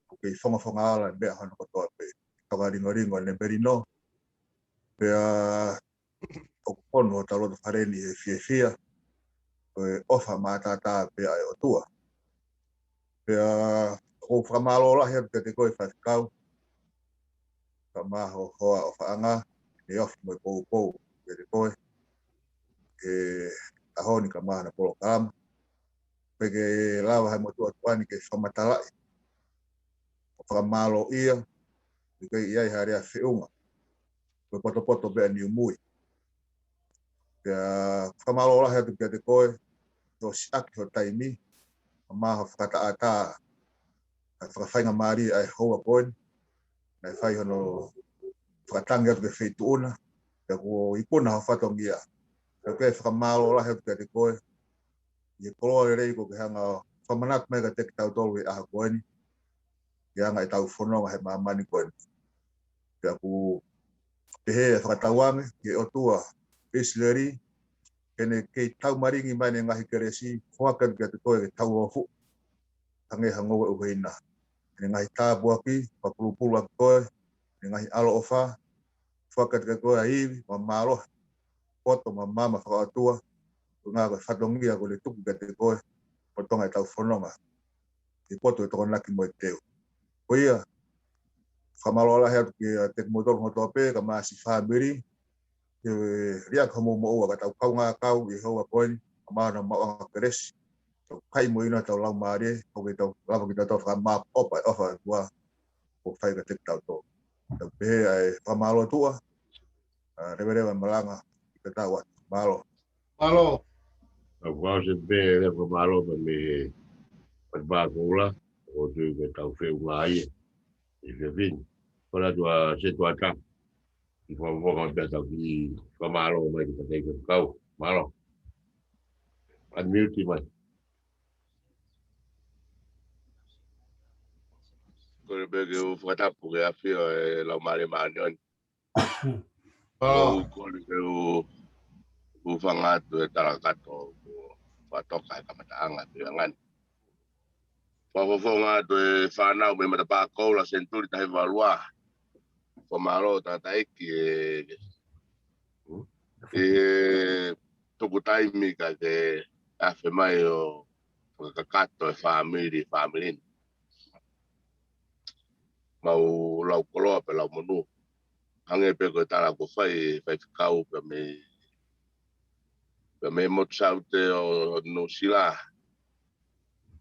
ʻoku kei fongafonga ala e meʻa hono kotoa pē. Toka lingolingo ʻene melino. Pea ʻoku fonu hotau loto fale ni he fiefia, ko e ʻofa mātātā pē ʻa e ʻOtua. Pea ʻoku ou fakamālō lahi atu kiate koe Faifekau, kae ʻumaʻā ho hoa ʻofaʻanga, ʻene ofi mo e poupou kiate koe, he ʻaho ni kae ʻumaʻā hono polokalama. Pea ke lava he motuʻa tuʻa ni ke fakamatalaʻi ʻo fakamālōʻia, ʻikai ʻi ai ha lea feʻunga, ko e potopoto pē ʻa Niumui. Pea fakamālō lahi atu kiate koe, hoʻo siʻaki ho taimi, kae ʻumaʻā hoʻo fakataʻataʻa ʻa e fakafaingamālie ʻa e houa ko eni, naʻe fai hono fakatangi atu ki he feituʻu na, pea kuo ikuna ho fatongia. Pea ʻoku ou fakamālō lahi atu kiate koe, ʻi he koloa lelei kuo ke hanga ʻo fakamanatu mai kiate kitautolu he ʻaho ko eni, ʻi he anga e tau fononga he māmani ko eni. Pea ʻoku pehē e fakatauange ki he ʻOtua ʻIsileli, ke ne kei taumalingi mai ʻene ngaahi kelesi, foaki atu kiate koe ke tau ofu, hangē ha ngoue ʻuhina. ʻEne ngaahi tāpuaki, fakapulupulu ʻaki koe, ʻene ngaahi ʻaloʻofa, foaki atu kiate koe ʻa e ivi mo e mālohi, poto mo e maama fakaʻotua, ko e ngaahi fatongia kuo ne tuku kiate koe, ʻo tonga e tau fononga he poto ʻo e Tokonaki mo e Teu. Ko ia, fakamālō lahi atu kiate kimoutolu kotoa pē, kae ʻumaʻā siʻi fāmili, ke liʻaki homou moʻua ka tau kaungā kau ʻi he houa ko eni, kae ʻumaʻā hono maʻuʻanga kelesi. Tau kai mo ʻilo ʻetau laumālie, ʻoku tau lava ke tau fakamāʻopoʻopo e ʻofa ʻa e ʻOtua kuo fai kiate kitautolu. Tau pehē ʻa e fakamālō tuʻa, ʻa, leveleva e malanga, ʻi he tau atu. Mālō. Mālō. Tau fakaʻosi pē e fakamālō pē mei he Pākoula, ʻo tui ke tau feʻunga ai, ʻi he fefine. Ko la tua se tua ta. ʻI fakafofonga pē tau ki fakamālō mai ki he kau. Mālō. Unmute mai. Ko le pē ke u fakatapu ke afio e Laumālie Māʻoniʻoni. ʻOku ou kole ke u hūfanga atu e tala kakato kuo fakatoka he kamataʻanga ʻo e anga ni. Fakafofonga atu e fānau mei Matapā Koula Senituli taha hiva ua ua. Fakamālō tangataʻeiki e, e tuku taimi ka ke afe mai ʻo fakakakato e fāmili, fāmili ni. Mau lau koloa pea lau monū. Hangē pē ko e tala kuo fai, Faifekau, pea mei, pea mei he motu saute ʻo Nuʻusila.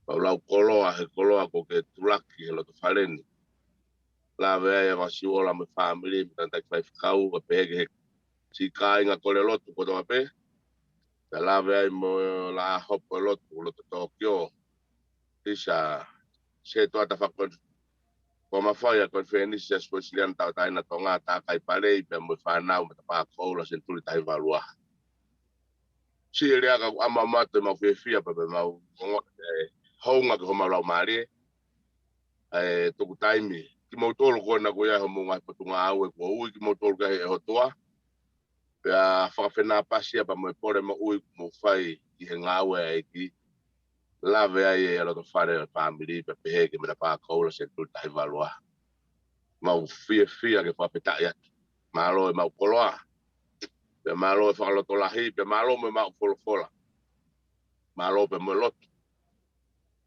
Mau lau koloa, he koloa kuo ke tulaki he loto fale ni. Lave ai ʻa e vasi ola mo e fāmili, mo e tangataʻeiki Faifekau, kae pehē ki he siʻi kāinga kole lotu kotoa pē. Kae lave ai mo e Laʻā Hopo e Lotu, loto Tōkiō. Tisa, se tuata fakon-, kuo mafai ʻa e konifelenisi ʻa e Siasi Uēsiliana Tauʻatāina ʻo Tonga, Takai Palei, pea mo e fānau Matapā Koula Senituli taha hiva ua ua. Siʻi lea ka ʻoku ʻamanaki ʻoku mau fiefia pea pea mau ongo e hounga ki homau laumālie. ʻA e tuku taimi, kimoutolu ko ena ko ia homou ngaahi potungāue kuo ui kimoutolu ki ai ʻe he ʻOtua. Pea fakafenāpasi ia pea mo e pole moʻui kuo mou fai ʻi he ngāue ʻa e ʻEiki. Lave ai e loto fale ʻo e fāmili pea pehē ki he Matapā Koula Senituli taha hiva ua ua. Mau fiefia ke fakafetaʻi atu. Mālō e mau koloa. Pea mālō e fakalotolahi, pea mālō mo e mau folofola. Mālō pea mo e lotu.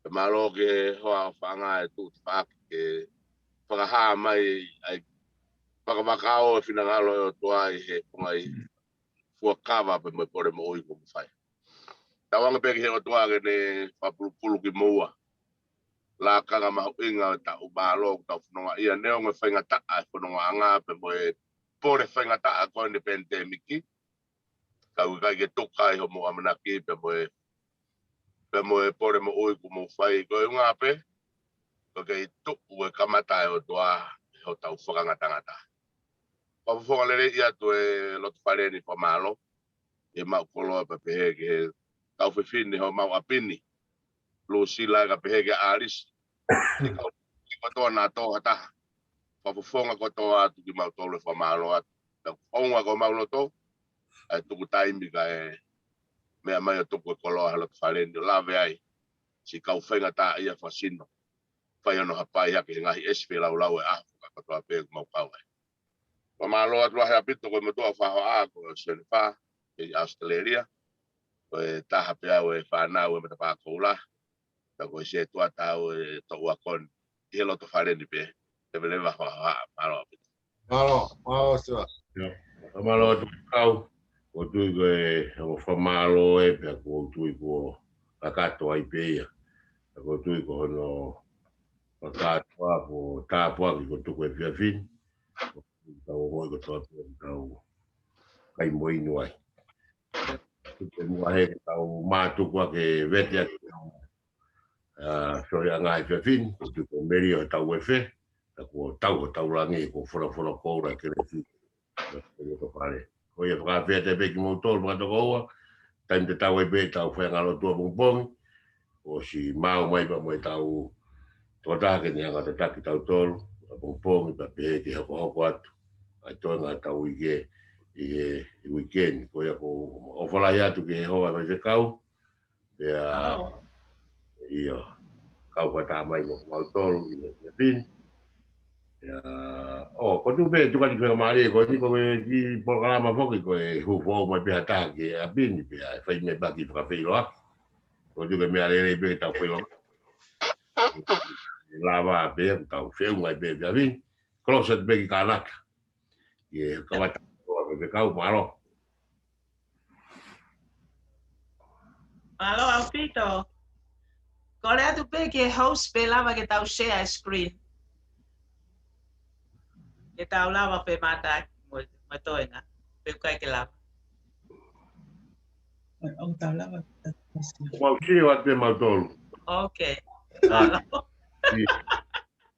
Pea mālō ki he hoa ʻofaʻanga ʻe tuʻu tafaʻaki ke fakahā mai ʻa e fakavakao e finangalo ʻo e ʻOtua ʻi he pongai fuakava pea mo e pole moʻui kuo mou fai. Tauange pē ki he ʻOtua ke ne fakapulupulu kimoua. Lakanga mahuʻinga ʻo e taʻu mālō kuo tau fononga ia neongo e faingataʻa e fonongaʻanga pea mo e pole faingataʻa ko eni e pandemic. Ka ʻoku ʻikai ke tuka ai hoʻomou ʻamanaki pea mo e, pea mo e pole moʻui kuo mou fai ko e ʻuhinga pē, ko e kei tuʻu e kamata ʻa e ʻOtua ʻi hotau fakangatangata. Fakafofonga lelei atu e loto fale ni fakamālō, ʻi he maʻu koloa pea pehē ki he kau fefine homau ʻapi ni. Lusila ka pehē ki ʻAlisi. Ki he kau kotoa naʻa tō ha taha. Fakafofonga kotoa atu kimautolu e fakamālō atu. Ka ʻoku ʻoua ko homau loto, ʻa e tuku taimi kae meʻa mai ʻo tuku e koloa he loto fale ni ʻo lave ai siʻi kau faingataʻaʻia fakasino. Fai hono hapai hake he ngaahi ʻesi feilaulau e ʻaho ka kotoa pē ʻoku mau kau ai. Fakamālō atu lahi ʻaupito ko e motuʻa fakahoa ko Senifa, ʻi ʻAositelēlia. Ko e taha pē au e fānau e Matapā Koula. Ka ko e sētuata au e toʻu ako ni ʻi he loto fale ni pē. Leveleva fakahoa, mālō ʻaupito. Mālō, mālō Sua. Ia, mālō atu kau, ʻoku ou tui ko e, ʻo fakamālō e pea ʻoku ou tui kuo kakato ai pē ia. Pea ʻoku ou tui ko hono fakakātoa ko e tāpuaki kuo tuku he efiafi ni. Tau ongoʻi kotoa pē tau kai mo inu ai. Tuku e muʻa he ke tau mātuku ake vete ake tau, ā, sohiʻanga he efiafi ni, ko tuku meli ʻo tau efe, ka kuo tau ʻo tau langi, ko folofola koula ke le fi. Ko ia fakafeʻiloaki pē kimoutolu fakatokoua, taimi tatau ai pē tau faiʻanga lotu ʻapongipongi, ʻosi maʻu mai pea mo e tau tokotaha ke ne hanga tataki tautolu ʻapongipongi pea pehē ke hokohoko atu ʻa e toenga tau ike ʻi he weekend. Ko ia ʻoku ou ʻofa lahi atu ki he hoa faifekau, pea ʻio, kau fakataha mai mo kimautolu ʻi he efiafi ni. Ia, ʻo, ko tuku pē tuku atu fakamālie, ko e kiʻi polokalama foki ko e hū foʻou mai pē ha taha ki he ʻapi ni pea ʻe fai mei ai pē ha kiʻi fakafeʻiloaki. Ko tuku e meʻa lelei pē ke tau feʻiloaki. Lava pē ke tau feʻunga ai pē he efiafi ni. Close atu pē ki Kānata. Ia, kamata ko e faifekau, mālō. Mālō ʻaupito. Kole atu pē ki he host pe lava ke tau share screen. Ke tau lava pē mātā mo, mo toenga. Pe ʻikai ke lava. ʻOku tau lava. Mau sio atu pē mautolu. Ok. Mālō.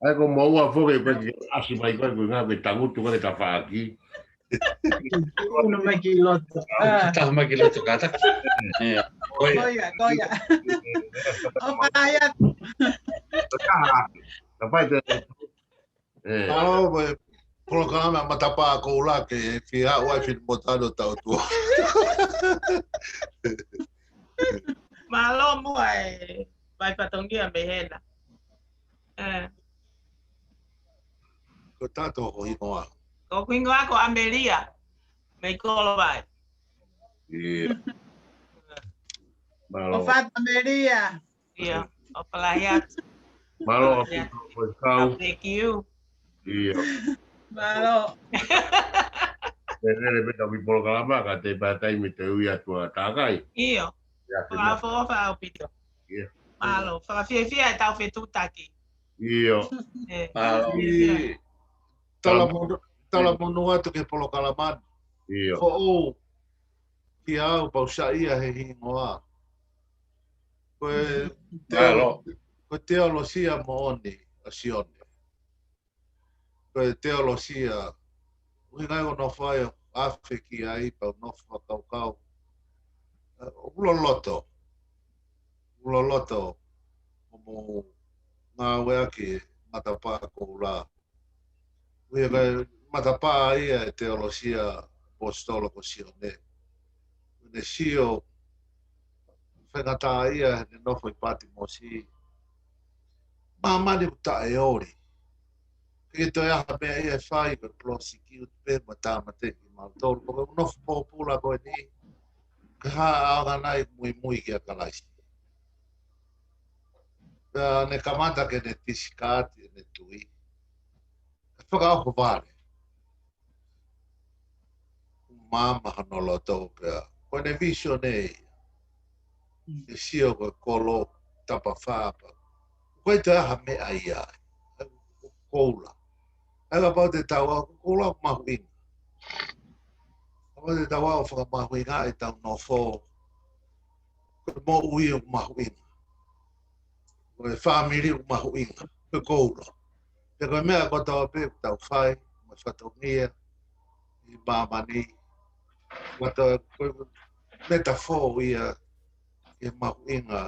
ʻAi ko moua foki ko e ʻasi mai ko e ngā ko e tangutu ko e tafaʻaki. Uno mai ki loto. Taha mai ki loto kātaki. Ko ia, ko ia. ʻO pāia. Ka pai te. Mālō mo e polokalama Matapā Koula ke fie haʻu ai fini mo talo tau tuʻa. Mālō muʻa e vai fatongia mei hena. Ko tato ho hingoa. Ko hoku hingoa ko Amelia. Mei Kolovai. Ia. Mālō. ʻOfa atu Amelia. Ia. ʻOfa lahi atu. Mālō ʻaupito. Thank you. Ia. Mālō. Lele pē tau kiʻi polokalama ka te pā taimi te ui atu ʻa tākai. ʻIo. Ia, fakaʻofoʻofa ʻaupito. Ia. Mālō. Fakafiefia e tau fetuʻutaki. ʻIo. Mālō. Talamonū, talamonū atu ki he polokalama ni. ʻIo. Foʻou ki au pau saiʻia he hingoa. Ko e teo-, ko e teolosia moʻoni ʻa Sione. Ko e teolosia, ʻuhinga ia ʻoku nofo ai ʻo afe ki ai pau nofo fakakaukau. ʻOku loloto. ʻOku loloto ʻo mou ngāueʻaki Matapā Koula. ʻUhinga ko e matapā ia e teolosia ʻaposetolo ko Sione. Ne sio faingataʻaʻia heʻene nofo ʻi Patimosi. Māmani ʻoku taʻeoli. ʻIkai ke toe ʻi ai ha meʻa ia ʻe fai ko e prosecute pē mo tāmateʻi kimautolu. Ko e nofo pōpula ko eni. Ko e hā ʻaonga nai muimui kia Kalaisi. Pea ne kamata ke ne tisikati ʻene tui. Fakaʻohovale. Māmā hono loto pea ko ʻene vīsone ia. ʻE sio ko e kolo tapafā pea ko e taha meʻa ia. Koula. ʻAi kapau te tau ō, koula ʻoku mahuʻinga. Kapau te tau ō ʻo fakamahuʻingaʻi ʻetau nofo, ko e moʻui ʻoku mahuʻinga. Ko e fāmili ʻoku mahuʻinga, ko e koula. Pea ko e meʻa kotoa pē ʻoku tau fai, mo e fatongia ʻi māmani. Kotoa, ko e metafō ia ʻi he mahuʻinga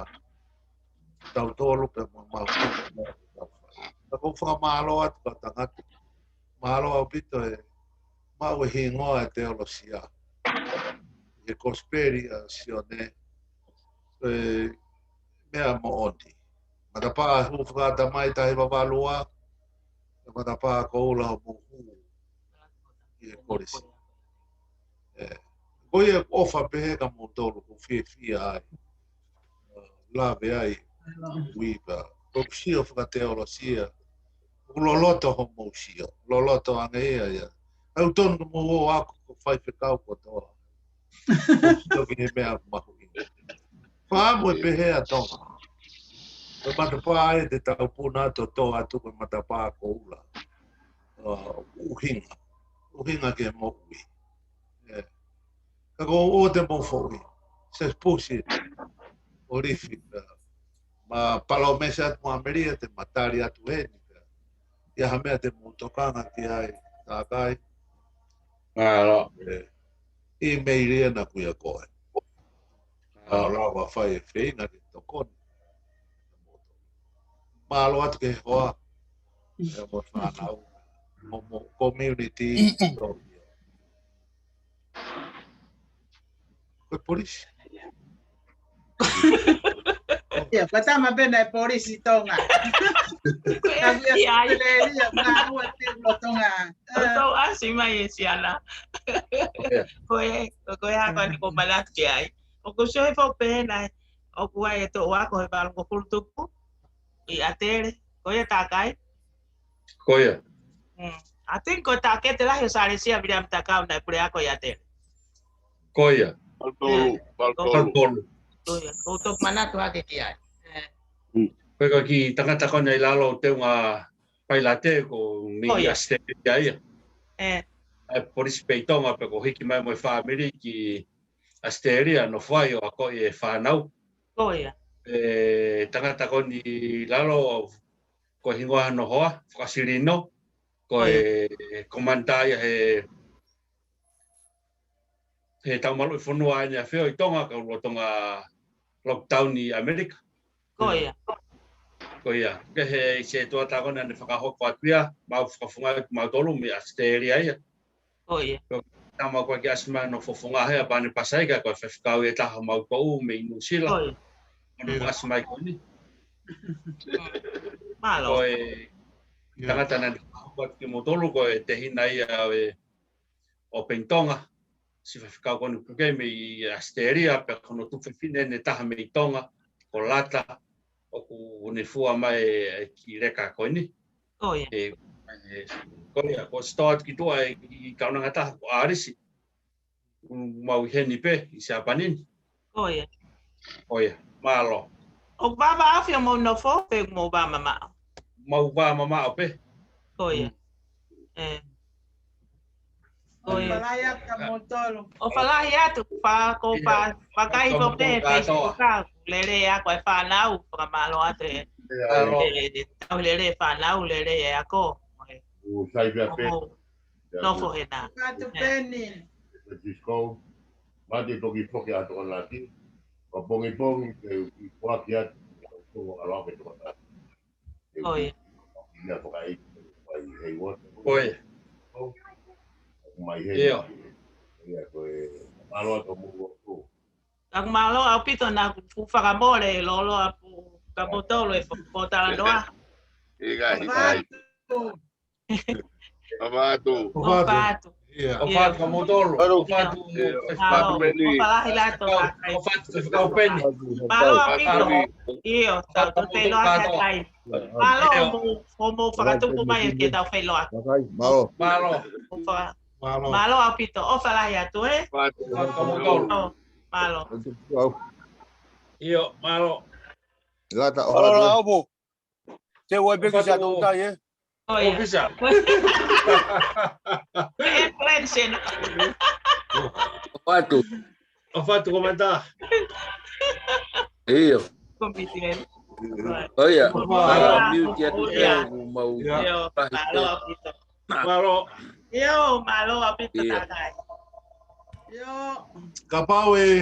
tautolu pea mo e mahuʻinga ʻo e meʻa ʻoku tau fai. Ka ʻoku ou fakamālō atu ki he tangata. Mālō ʻaupito e maʻu e hingoa e teolosia. ʻI he kosipeli ʻa Sione, ko e meʻa moʻoni. Matapā hū fakaʻatamai taha hiva valu ua, ko e matapā koula hoʻomou hū ʻi he kolisi. ʻE, ko ia ʻofa pehē kia moutolu ʻoku ou fiefia ai. Lave ai, ui pea. ʻOku ou sio fakateolosia. ʻOku loloto hoʻomou sio. Loloto ange ia ia. ʻOku totonu ke mou ō ʻo ako ko e faifekau kotoa. Sio ki he meʻa mahuʻinga. Fakaʻamu e pehē ʻa Tonga. Ko e matapā ē te tau puna atu ʻo tō atu ko e matapā koula. ʻUhinga. ʻUhinga ki he moʻui. ʻE. Ka ko e ʻoua te mou foʻui. Se pusi. ʻO lifi. Ma palōmesi atu mo ʻAmelika te ma tali atu heni. ʻI ha meʻa te mou tokanga ki ai. Tākai. Mālō. ʻE. ʻImeili ena kuia koe. ʻA ʻo lava fai e feinga ke tokoni. Mālō atu ki he hoa. ʻE mo e fānau. Mo, mo community. Ko e polisi. Ia, ko e tama pē naʻe polisi Tonga. Ko e Ka ia F B I. Australia, ngā ua te ua Tonga. Ko tau ʻasi mai e siana. Ia. Ko e, ko e hā ko eni ʻoku ou manatu ki ai. ʻOku ou sio hifo pē naʻe, ʻoku ʻi ai e toʻu ako he valungofulu tupu. ʻI ʻAtele. Ko ia tākai. Ko ia. Mm. I think ko e takete lahi ʻo Sālesia Viliami Takau naʻe puleako ʻi ʻAtele. Ko ia. Valutolu, ʻE, valutolu. Valutolu. Ko ia. ʻOku ou toki manatu hake ki ai. ʻE. Mm. Ko e kiʻi tangata ko ena ʻi lalo teunga pailate ko mei Ko ia. Australia ia. ʻE. ʻE polisi pē ʻi Tonga pea ko e hiki mai mo e fāmili ki Australia nofo ai ʻo akoʻi e fānau. Ko ia. ʻE tangata ko eni ʻi lalo ko e hingoa hono hoa, Fakasilino, ko Ko ia. e komanitā ia he, he taumaluʻi fonua ʻEne ʻAfio ʻi Tonga, ka ʻoku lolotonga lockdown ʻi ʻAmelika. Ko ia. Ko ia. Ke he ʻi se tuʻa tā ko ena naʻe fakahoko atu ia, mau fakafofonga atu mautolu mei Australia ia. Ko ia. Ko e tama ko ē ke ʻasi mai hono fofonga hē ʻa Pane Pasaika ko e faifekau ʻe taha mau ko ē mei Nuʻusila. Ko ia. Hono ʻasi mai ko eni. Mālō. Ko e Ia. tangata naʻe fakahoko atu kimoutolu ko e tehina ia ʻo e ʻo Peni Tonga. Siʻi faifekau ko eni puke mei Australia pea ko hono tuofefine ʻe taha mei Tonga ko Lata ʻoku ne fua mai e kiʻi leka ko eni. Ko ia. ʻE, ʻe, ko ia, ko e sitoa atu ki tuʻa ʻe, ʻi kaunanga taha ko ʻAlisi. ʻOku mau ʻi heni pē, ʻi Siapani ni. Ko ia. Ko ia, mālō. ʻOku vāvāofi hoʻomou nofo, pe ʻoku mou vāmamaʻo? Mau vāmamaʻo pē. Ko ia. Mm. ʻE. Ko ia. Falahi atu kia moutolu. ʻOfa lahi atu, pa, ko pa, Ia. pakai Ka ko mo pē, tonga pe kātoa. Ka, lele ako e fānau, fakamālō atu e, Ia. Mālō. e, e, tau lele fānau, lele e ako. ʻOku sai pē pē. Hoʻomou Ia. nofo hena. Atu Ē. Peni. Francisco, mate poki poki atu o laki. Ko pongi pongi ke i kuaki atu, ko alo ke toko taha. Ko ia. Ia fakaʻi, fai hei wot. Ko ia. Mai hei. Ia. Ia, ko e, mālō atu mo ʻoku. Ka mālō ʻaupito naʻa ku fakamole e lolo ʻa pu, ka motolo e po, po talanoa. Ia, ia. Mālō. ʻOfa atu. ʻOfa atu. ʻIo, ʻofa atu kimoutolu. ʻOfa atu, ʻofa atu. ʻOfa lahi atu, ʻofa atu, ʻofa atu. Mālō ʻaupito. ʻIo, tau toe feiloaki atu ai. Mālō hoʻomou, hoʻomou fakatupu mai ke tau feiloaki. Mālō. Mālō. Mālō ʻaupito. ʻOfa lahi atu, ē? ʻOfa atu kimoutolu. Mālō. ʻIo, mālō. Lata, ʻofa atu. Te ua peki sa tau tai, ē? ʻOia. ʻOfisa. ʻOfa atu. ʻOfa atu ko mata. ʻIo. Commitment. ʻOia. ʻOfa. Mālō ʻaupito. ʻIo. Mālō ʻaupito. Mālō. ʻIo, mālō ʻaupito. ʻIo. Kapau ʻe